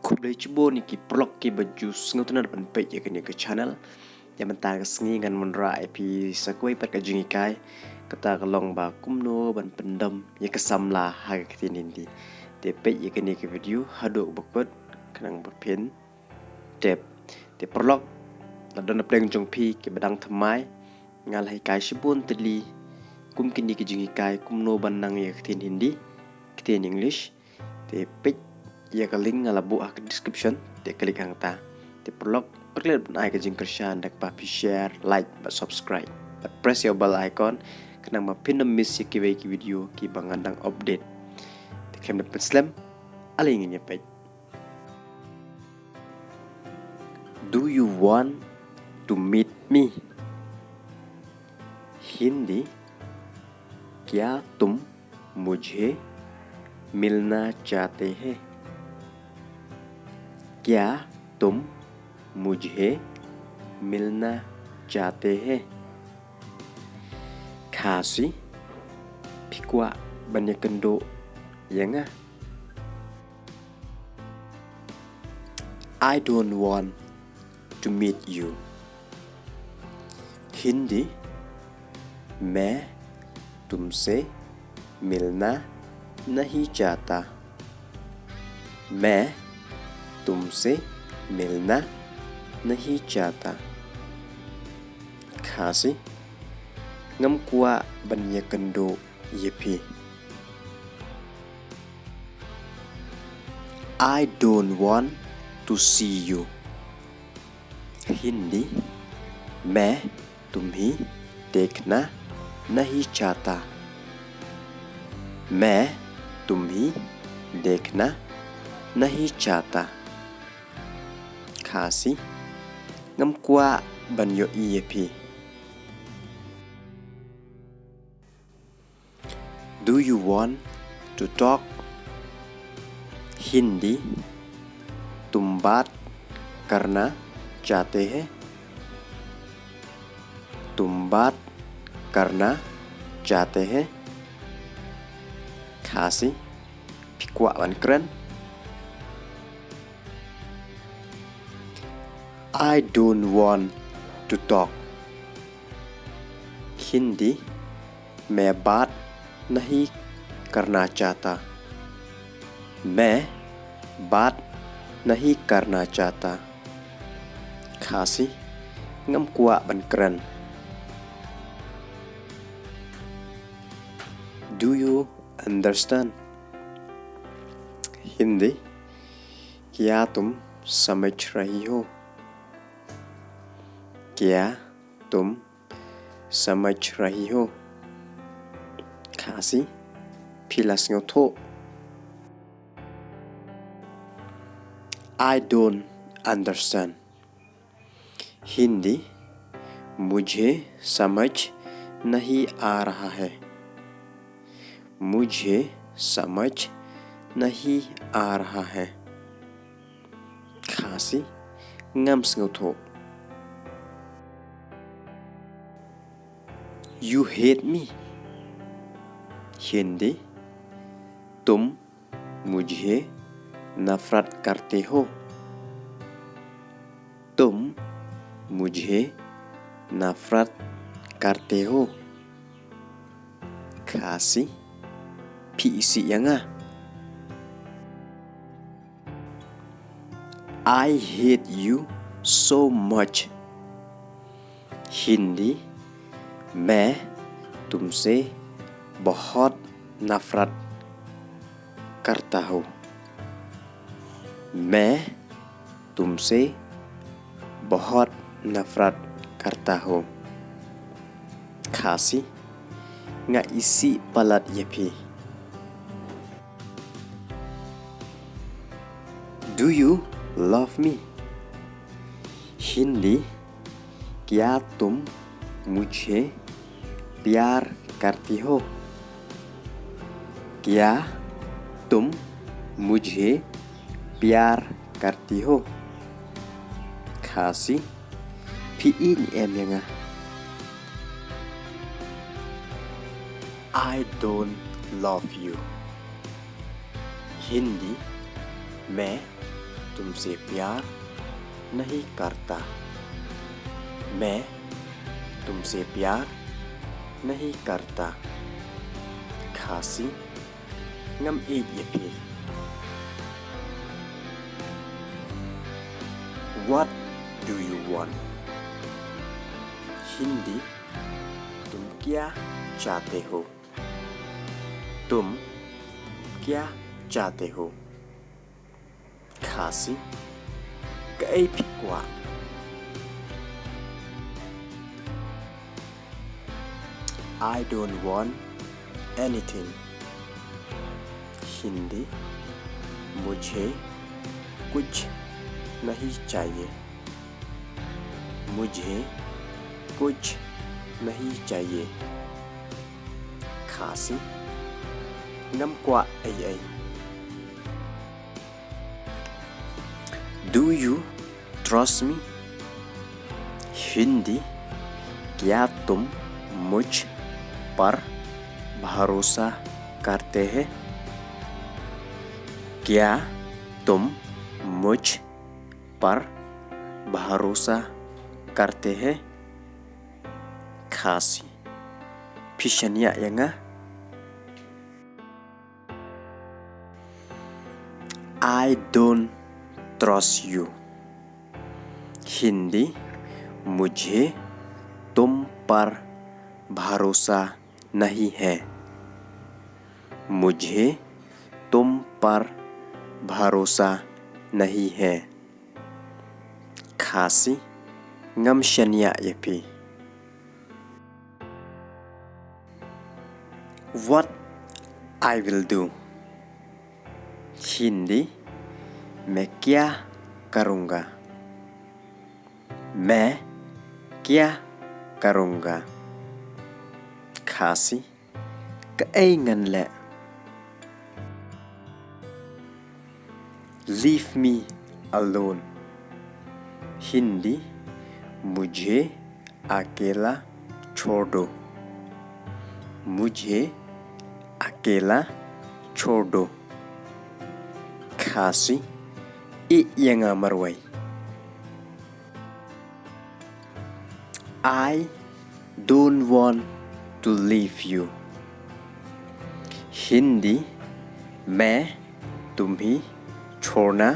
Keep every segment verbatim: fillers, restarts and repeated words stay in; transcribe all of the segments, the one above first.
Khublei shibun ïa ki paralok kiba ju sngewtynnat ban peit ïa kane ka channel. Ïa mynta ka sngi ngan wanrah ïa phi sa kawei pat ka jinghikai. Kata ka long ba kumno ban pyndem ïa ka samla ha ka ktien Hindi. Te peit ïa kane ka video haduh ba kut khnang ba phin tip. Te paralok, lada don na pdeng jong phi kiba dang thymmai, nga la hikai shibun tylli kum kine ki jinghikai kumno ban nang ïa ka ktien Hindi, ktien English. Te peit ïa ka link nga la buh ha ka description, te click hangta. Te paralok, khublei ban ai ka jingkyrshan da kaba phi share, like bad subscribe bad press ïa u bell icon khnang ba phin ym miss ïa kiwei ki video kiba ngan dang update. Te khlem da pynslem, ale ngin ïa peit. Do you want to meet me? Hindi, क्या तुम मुझे मिलना चाहते हैं? क्या तुम मुझे मिलना चाहते हैं? Khasi, phi kwah ban ïakynduh ïa nga? I don't want to meet you. Hindi, मैं तुमसे मिलना नहीं चाहता। मैं तुमसे मिलना नहीं चाहता। Khasi, ngam kwah ban ïakynduh ïa phi. I don't want to see you. Hindi, मैं तुम्हें देखना नहीं चाहता। मैं तुम्हें देखना नहीं चाहता। Khasi, ngam kwah ban ïohi ïa phi. Do you want to talk? Hindi, तुम बात करना चाहते हैं? तुम बात करना चाहते हैं? Khasi, phi kwah ban kren? I don't want to talk. Hindi, मैं बात नहीं करना चाहता। मैं बात नहीं करना चाहता। Khasi, ngam kwah ban kren. Do you understand? Hindi, क्या तुम समझ रही हो? क्या तुम समझ रही हो? Khasi, phi la sngewthuh? I don't understand. Hindi, मुझे समझ नहीं आ रहा है। मुझे समझ नहीं आ रहा है। Khasi, ngam sngewthuh. You hate me. Hindi, तुम मुझे नफरत करते हो। तुम मुझे नफरत करते हो। Khasi, phi isih ïa nga? I hate you so much. Hindi, मैं तुमसे बहुत नफरत करता हूँ। मैं तुमसे बहुत नफरत करता हूँ। Khasi, nga isih palat ïa phi. Do you love me? Hindi, क्या तुम मुझे प्यार करती हो? क्या तुम मुझे प्यार करती हो? Khasi, phi ïeit ne em ïa nga? I don't love you. Hindi, मैं तुमसे प्यार नहीं करता। मैं तुमसे प्यार नहीं करता। Khasi: Ngam ïeit ïa phi. What do you want? Hindi: तुम क्या चाहते हो? तुम क्या चाहते हो? Khasi: Kaei phi kwah? I don't want anything. Hindi: मुझे कुछ नहीं चाहिए। मुझे कुछ नहीं चाहिए। Khasi: Ngam kwah ei ei. Do you trust me? Hindi: क्या तुम मुझ पर भरोसा करते हैं? क्या तुम मुझ पर भरोसा करते हैं? Khasi: Phi shaniah ïa nga? I don't trust you. Hindi: मुझे तुम पर भरोसा नहीं है। मुझे तुम पर भरोसा नहीं है। Khasi: Ngam shaniah ïa phi. What I will do. Hindi: मैं क्या करूँगा? मैं क्या करूँगा? Khasi: Kaei ngan leh? Leave me alone. Hindi: मुझे अकेला छोड़ दो। मुझे अकेला छोड़ दो। Khasi: Ïeh ïa nga marwei. I don't want to leave you. Hindi: मैं तुम्हें छोड़ना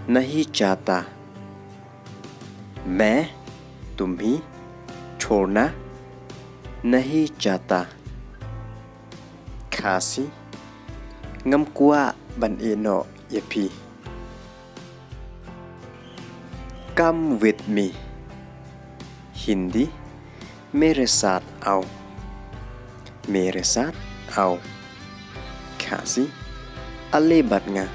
नहीं चाहता। मैं तुम्हें छोड़ना नहीं चाहता। Khasi: Ngam kwah ban ïeh noh ïa phi. Come with me. Hindi: मेरे साथ आओ। मेरे साथ आओ। Khasi: Ale bad nga.